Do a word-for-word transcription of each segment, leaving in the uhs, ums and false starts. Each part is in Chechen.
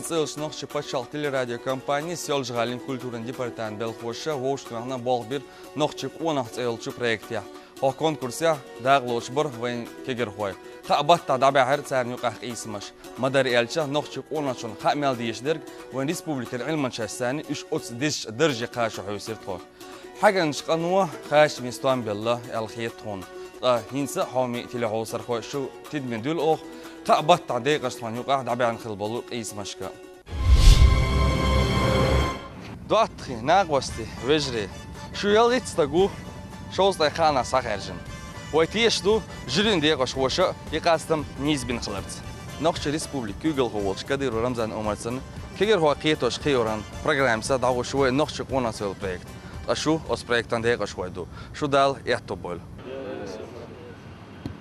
цӀи йолчу нохчийн пачхьалкхан телерадиокомпанин Соьлжа-ГӀалин культуран департаментан белхахоша вовшахтоьхна болх бира «Нохчийн къонах» цӀе йолчу проектехь. Хьо конкурсехь дакъалоцуш бара вайн кегийрхой. Кхаа баттахь дӀабаьхьира царна юкъахь къийсамаш. Ма-дарра аьлча, нохчийн къонахчунна хаа мел дезаш дерг вайн республикан Ӏилманчашца уьш оцу дезачу дарже кхачо хьовсира тхо. Хьаьгначу къано кхачаме стом белла аьлла хета тхуна. Ткъа хӀинца а, хьоме телехьовсархой, шу тидаме дуьллу оха кхаа баттахь декъашна тхуна юкъахь дӀабаьхьна хилла болу къийсамашка. ДоттагӀий, накъостий, вежарий, шу ялхитта стаг ву шовзткъе кхаанахь схьахаьржина. Вай тешаш ду жюрин декъашхоша и къастам нийса бина хиларца. Нохчийн республикан куьйгалхо волчу Кадыров Рамзан Омарца кегийрхой кхетош кхиоран программица дӀагӀуш вай «Нохчийн къонах» цӀе йолу проект. Ткъа шу оцу проектан декъашхой ду. Шу Дала аьтто бойла.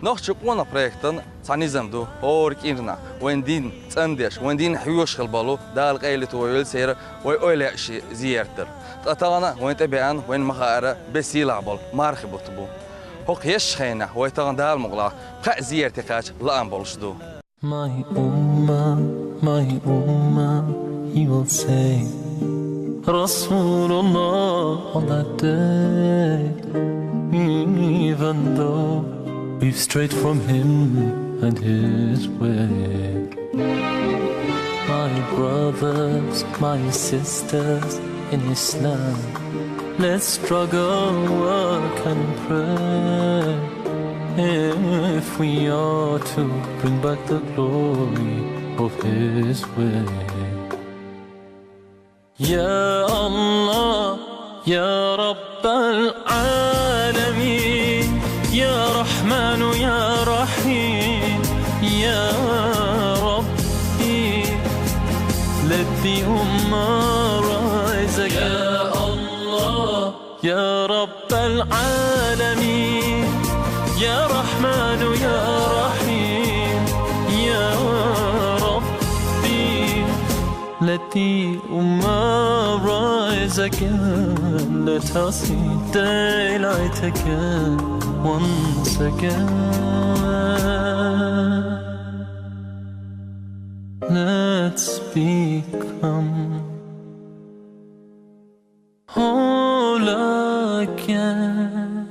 «Нохчийн къонах» проектан цхьа низам ду: хӀора кӀирнахь вайн дин цӀандеш, вайн дин хьоьжуш хилла болу, Дала къайле тоьйла церан, вай ойла яьлла шен зиярт дар. Ткъа тахана вайна тӀебеана, вайна ма-хаъара, бен сийлахь болу мархи бутт бу. ХӀокху хезачу хенахь вай тахана, Дала мукъалахь, кхаа зиярте кхача лаам болуш ду. My Ummah, my Ummah, he will say, Rasulullah on that day, even though we've strayed from him and his way. My brothers, my sisters in Islam, let's struggle, work and pray if we are to bring back the glory of his way. يا الله يا رب العالمين، يا رحمن يا رحيم، يا ربي، let the Ummah rise again. يا الله يا رب العالمين، يا رحمن يا رحيم، يا ربي، let the Ummah rise again. Let us see daylight again, once again. Let's become whole again,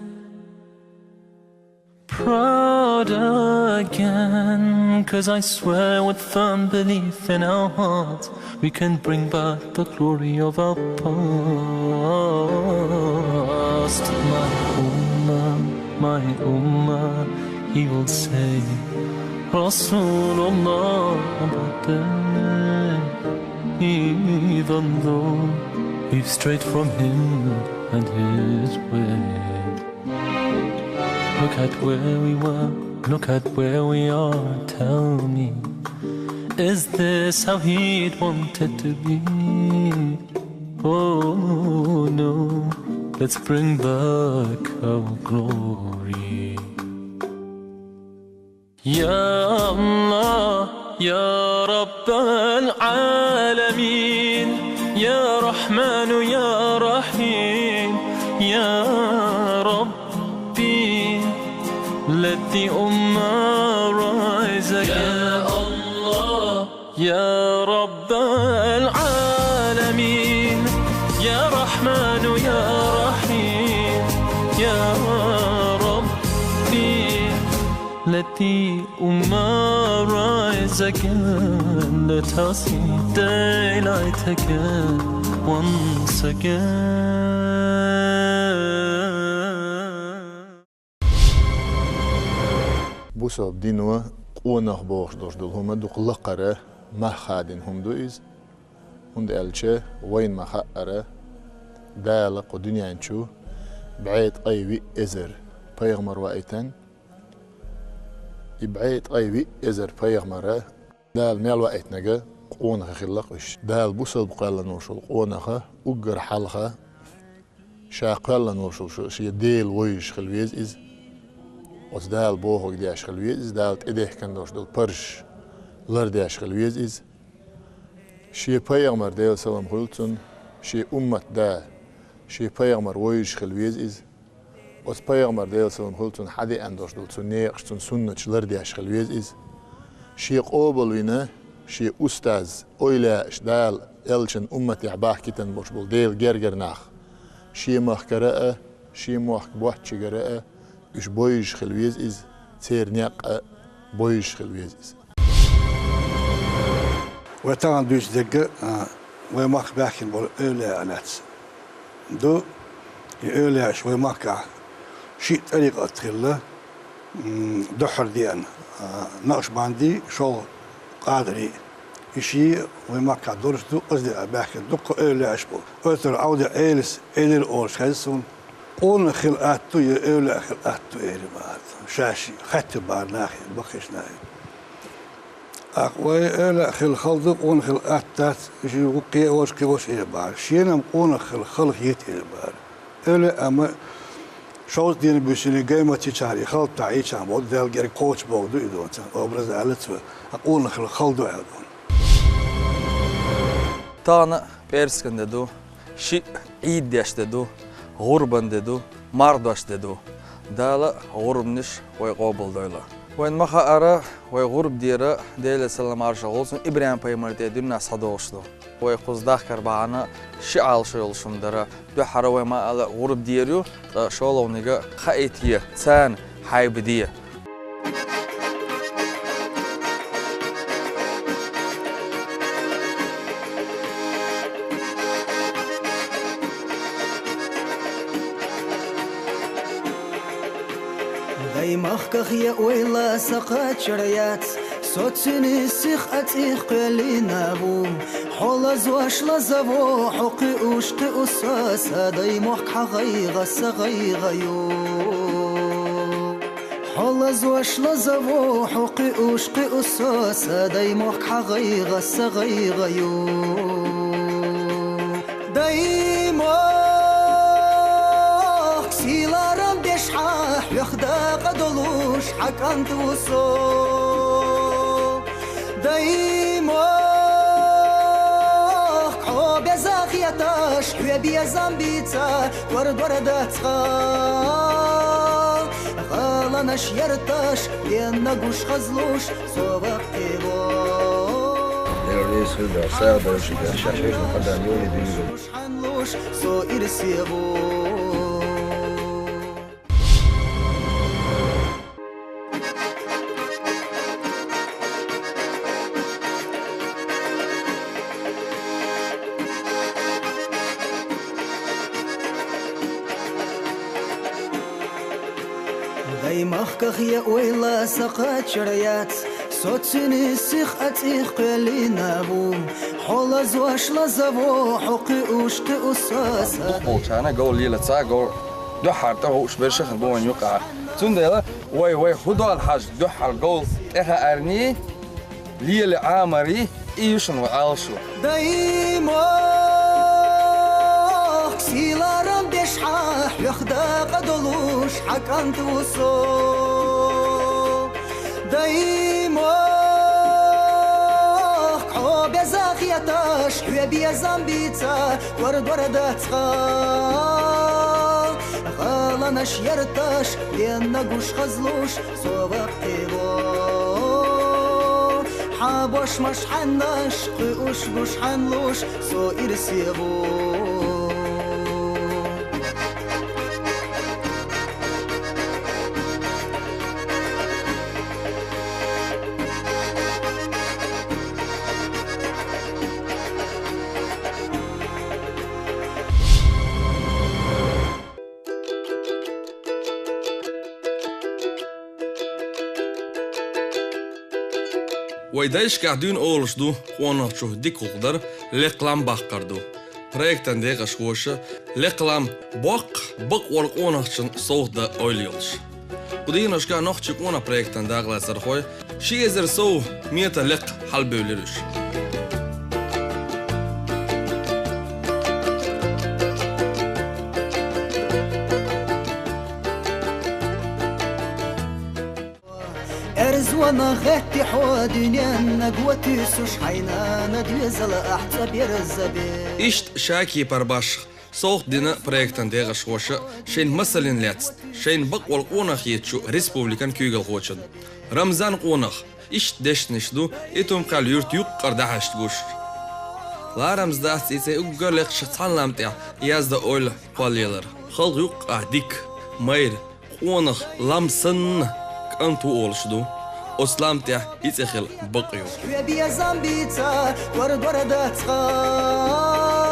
proud again, 'cause I swear with firm belief in our hearts we can bring back the glory of our past. My Ummah, my Ummah, he will say, Rasulullah on that day, even though we've strayed from him and his way. Look at where we were, look at where we are, tell me, is this how he'd want it to be? Oh no, let's bring back our glory. يا الله يا رب العالمين، يا رحمن يا رحيم، يا ربي، let the Ummah rise again. يا الله يا رب العالمين، يا رحمن يا رحيم، يا ربي، let the Ummah rise again. Let us see daylight again, once again. Бусалба дино къонах бохуш долуш долу хӀума дукха лакхара мах хадийна хӀума ду иза, хӀунда аьлча вайна ма-хаъара, Дала кху дуьнен чу бӀе ткъе виъ эзар пайхамар ваийтина. И бӀе ткъе виъ эзар пайхамара Дала мел ваийтинарг къонахий хилла-кх уьш. Дала бусалба кхоьллина волуш волу къонах уггар хьалха ша кхоьллина волуш волу шен Дела вевзаш хила веза иза. Оцу Дала бохург деш хила веза иза, Дала тӀедехкина долуш долу парзаш лардеш хила веза иза. Шен пайхамар, Делан салам хуьлда цунна, шен уммат да, шен пайхамар вевзаш хила веза иза. Оцу пайхамар, Делан салам хуьлда цунна, хьадеана долуш долу цуьнан некъаш, цуьнан суннаташ лардеш хила веза иза. Шен къобалвина, Шен устаз, эвлаяаш, Дала элчан умматехь бахкийтина болуш болу Делан гергара нах, шен махкара а, шен мохк боцчуьнгара а, уьш бовзуш хила веза иза, церан некъ а бовзуш хила веза иза. Вай тахана дуьйцу дерг а, вай махка баьхкина болу эвлаяаш лаьцна ду. И эвлаяаш вай махкахь шиъ тӀарикъат хилла, м, дуьххьара деана, а, накъшбандий, шолгӀа къадарий. И шиъ вай махкахь долуш ду, оцу декъехь баьхкина дуккха эвлаяаш бу. Оцара Ӏовди Ӏелас, Ӏелира олуш хеза суна. Къонах хила атта ду я эвлаяъ хила атта ду эр бара. Ша шиъ хаьттира бара нахе, баккхийчу нахе. ТӀаккха вай эвлаяъ хила хала ду, къонах хила атта дац, уьш вукхе а волуш, кхин волуш эр бара. Шена-м къонах хила хала хета эр бара. Эвлаяъ ма шовзткъа дийнахь буьйсанна гай ма ца йичахьара, и хала тахь йичахь болу, Далла герга кхочуш бохург ду и доцан, образ аьлла цо, а къонах хила хала ду аьлла. Тахана пӀераскан де ду, шиъ Ӏийд деш де ду, гӀурбан де ду, мардош де ду. Дала гӀурбанаш вай къобалдойла. Вайна ма хаъара, вай гӀурба дера, Делера салам-маршалла хуьлда цунна, ИбрахӀим-пайхамар тӀе дуьненахь схьадогӀуш ду. Вай кхуза дахкар бахьана ши Ӏалашо йолуш хӀума дара. Дуьххьара вай ма алла гӀурба дер ю, ткъа шолгӀаниг хаийта е, царна хьайба де. Дай махках я ойла са кхачар яц, со цуьнан сих а цӀих кхоьллина ву. Хьо лазош лазаво, хьо кхуьуш кхуьу со, са дай мохк хьан гӀайгӀа, са гӀайгӀа ю. Хьо лазош лазаво, хьо кхуьуш кхуьу со, са дай мохк хьан гӀайгӀа, са гӀайгӀа ю. Дай мохк сийларан дешхьа, хьоьх дакъа долуш хьан кӀант ву со. Дай мохк хьо беза хеташ, хьоь безам бийца, кор-кор дац хьан. ГӀаланаш ярташ, венна гуш хазлуш, со ваккхий во. Деррис хилла, сагӀа дойшига, шаьш вешан хада, йоли дийзу. Гуш хьанлуш, со ирсе во. Дай махках я ойла са кхачар яц, со цуьнан сих а цӀих кхоьллина ву. Хьо лазош лазаво, хьо кхуьуш кхуьу со, са. Дукхахболчарна говр лелаца, говр дуьххьара тӀе гӀуш берш а хин бу вайн юкъахь. Цундела вай, вай хӀун дол хьажа дуьххьара говр тӀехаарний, лела Ӏамарий, и ю шуна вай Ӏалашо. Дай мохк сийларан дешхьа, хьоьх дакъа долуш хьан кӀант ву со. Дай мохк хьо беза хеташ, хьоь безам бийца, кор-кор дац хьан. ГӀаланаш ярташ, венна гуш хазлуш, со ваккхий во. Хьан бошмаш хьаннаш, кхуьуш гуш хьанлуш, со ирсе во. Вай дайшкахь дуьйна олуш ду, къонахчун дика гӀуллакх дар, лекха лам баккхар ду. Проектан декъашхоша лекха лам боккху бакъволу къонахчун совгӀат дан ойла йолуш. Кху дийнашкахь нохчийн къонах проектан дакъалацархой ши эзар сов метр лекха хьалабевлира уьш. Эрзонах гӀетти хьо дуьненна го туьйсуш, хьайна доьзал ахь цӀа берзабе. Иштта ша кепара башха совгӀат дина проектан декъашхоша шайна масаллина лаьцна, шайна бакъволу къонах хетачу республикан куьйгалхочун. Рамзан къонах, Иштта дешнаш ду Итум-Кхаьлла юрта юккъара дӀахьашт гуш. Ларамза дац и цӀи уггар лекхача цхьан лам тӀехь яздан ойла кхоллаялар. Халкъ юккъехь дика, майра, къонах лам санна кӀант ву олуш ду. Оцу лам тӀехь и цӀе хила бакъ ю. Веб я замбица, кор-кор дац хала.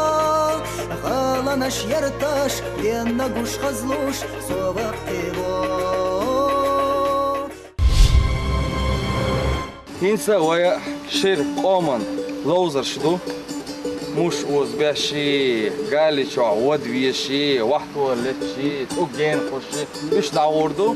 Халанаш ярташ, венна гуш хазлуш, со ваккхиво. ХӀинца вай шира къоман ловзарш ду. Муш озабеш, гали чохь вада везаш, вахтор леташ, цӀуг гена хуш, уьш дӀагӀур ду.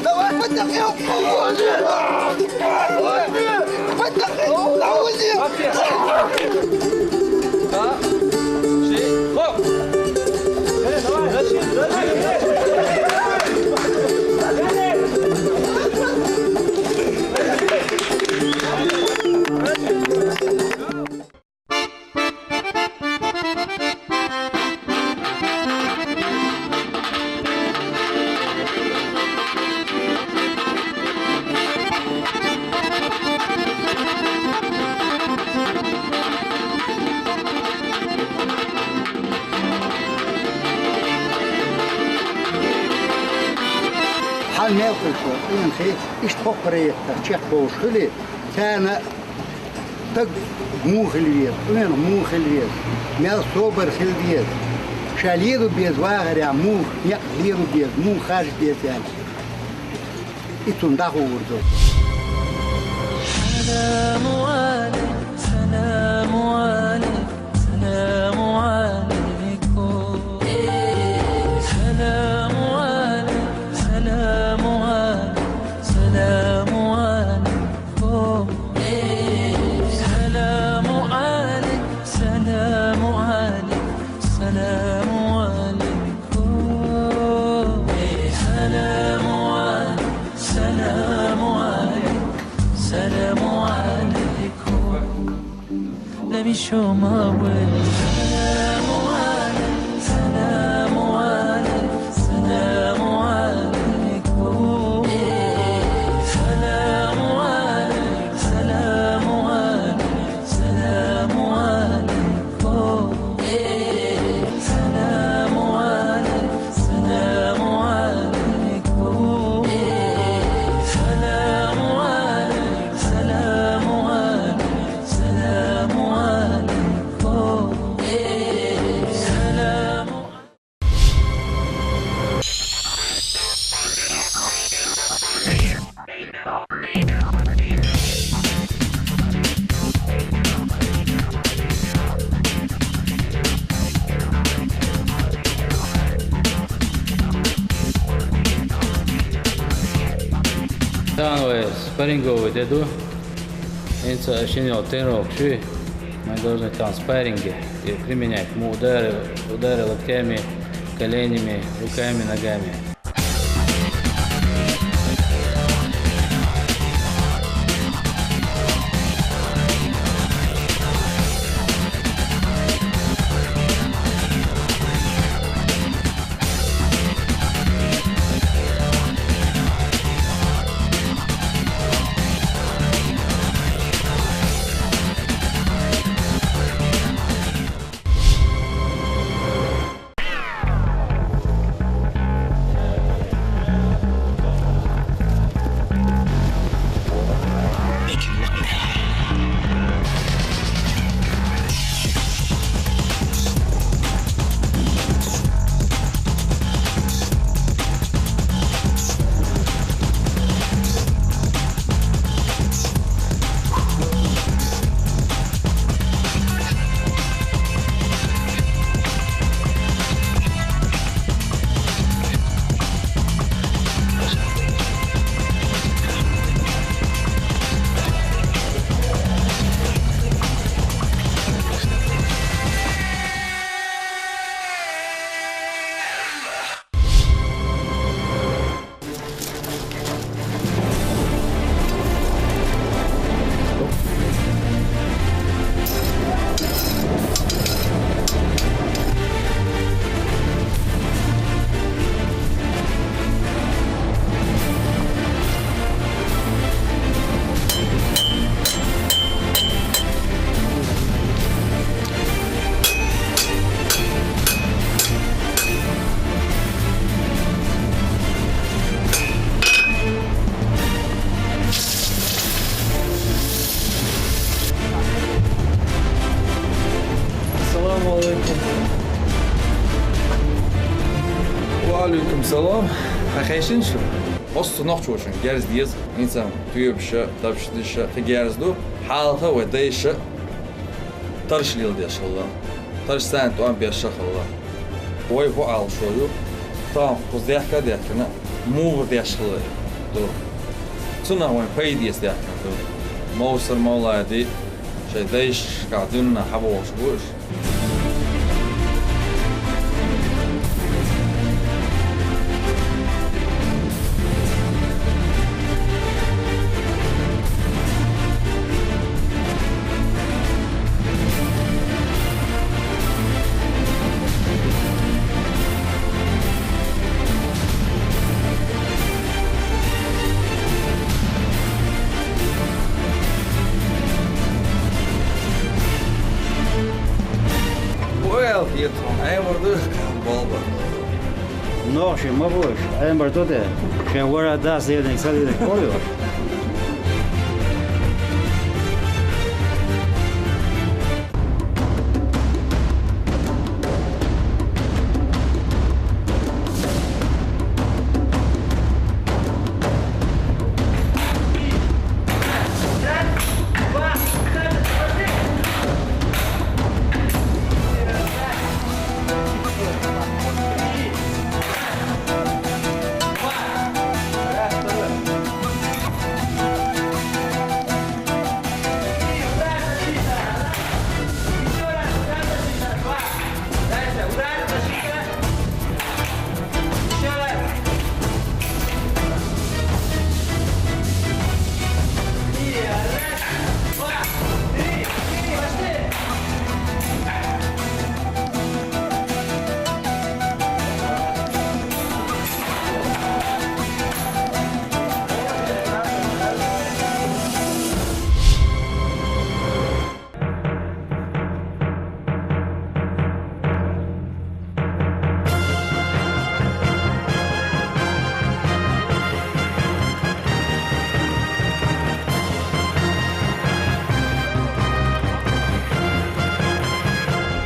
Давай, подними! Подними! Давай! Хьан мел хуьлуш вара, къена хи, иштта хӀокху проектах чекхбовлуш хуьлий, царна Стаг муха хила веза, къонах муха хила веза, мел собар хила деза, ша лело беза вахарехь муха некъ лело беза, муха харжа деза аьлла. И цунна дӀахуур ду. Саламу алейк, саламу алейк, саламу алейкум. Саламу алейк, саламу алейк, саламу алейк. Саламу алейк, саламу алейк, саламу алейкум. Саламу алейк, саламу алейк, саламу алейкум. Let me show my way. Саламу алейк, саламу алейк, саламу алейкум. Саламу алейк, саламу алейк, саламу алейкум. Саламу алейк, саламу алейкум. Саламу алейк, саламу алейк, саламу алейкум. Саламу Тахана вай спарринговый де ду. ХӀинца шина йолу тренировка шу. Мы должны там в спарринге применять. Мы удары, удары локтями, коленями, руками, ногами. Ва алейкум салам. Хьан хайшин шу? Оцу нохчочун герз деза, хӀинца тоьбаша, дабшдиша, кхин герз ду. Хьалха вай дайша тарш леладеш хилла. Тарш царна тӀом беш хилла. Вай хӀу Ӏалашо ю, тахана кхуза даьхка а даьхкина, мугӀар деш хилла ду. Цунах вайн пайда эца даьхкина ду. Мовсар мовлади шайн дайшкахь дуьненахь хьабохуш бу уьш. Вел, хетам, Ӏемар ду, болба. Нохчий ма бу уьш, Ӏемар ду те. Шен вара дас дерниг, са дерниг, ой, ой.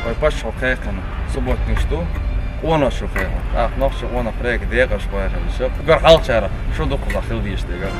Вай паччахьо кхайкхина субботникаш ду, къонахчо кхайкхина. ТӀаккха нохчийн къонах проект декъашхой хилча, уггар хьалхара шу ду кхузахь хила дезаш дерг.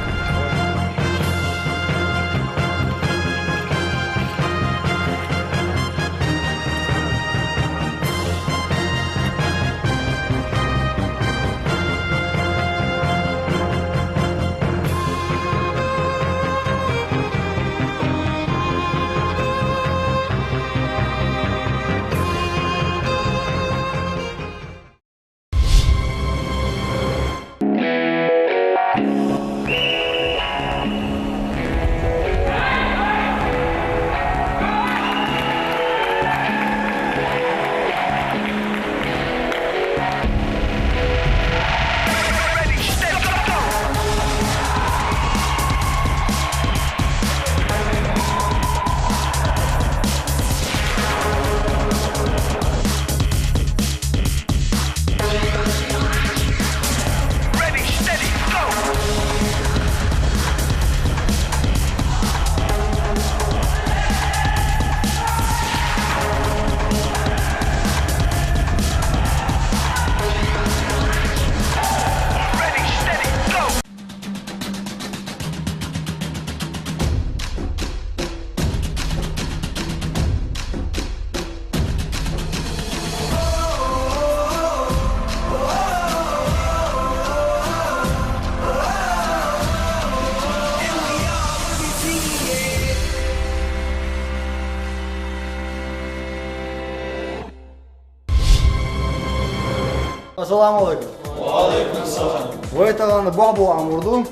Ассаламу алейкум. Ва алейкум ассалам. Вай тахана бохь бу Ӏамур ду.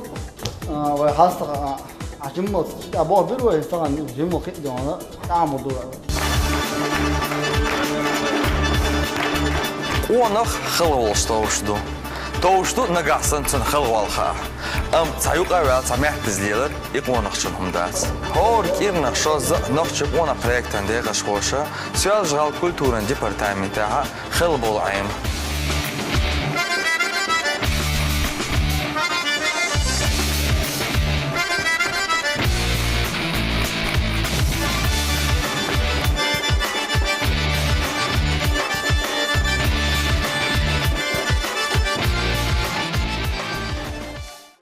А, вай хьастагӀа, а, а, жимма, а, бохь бир вай тахана жимма хи дона, Ӏамур ду. Къонах хала волуш товш ду. Товш ду нагахь санна цунна хала вала хаа. Амма цхьа юкъа а ваьлла, цхьа маьттаза лелар и къонахчун хӀума дац. ХӀора кӀирнах шозза а нохчийн къонах проектан декъашхоша Соьлжа-ГӀалин культуран департаментехьа хала болу Ӏема.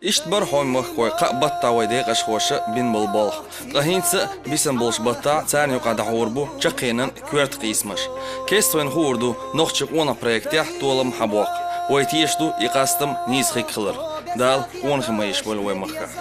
Иштта бара хьо, мехкахой, кхаъ баттахь вай декъашхоша бина болу болх. Ткъа хӀинца а бисина болчу баттахь царна юкъахь дӀахьур бу чаккхенан коьрта къийсамаш. Кеста вайна хуур ду нохчийн къонах проектехь толам хьан боккху. Вай тешаш ду и къастам нийса хиг хилар. Дала къонахий ма йиш йойла вай махкахь.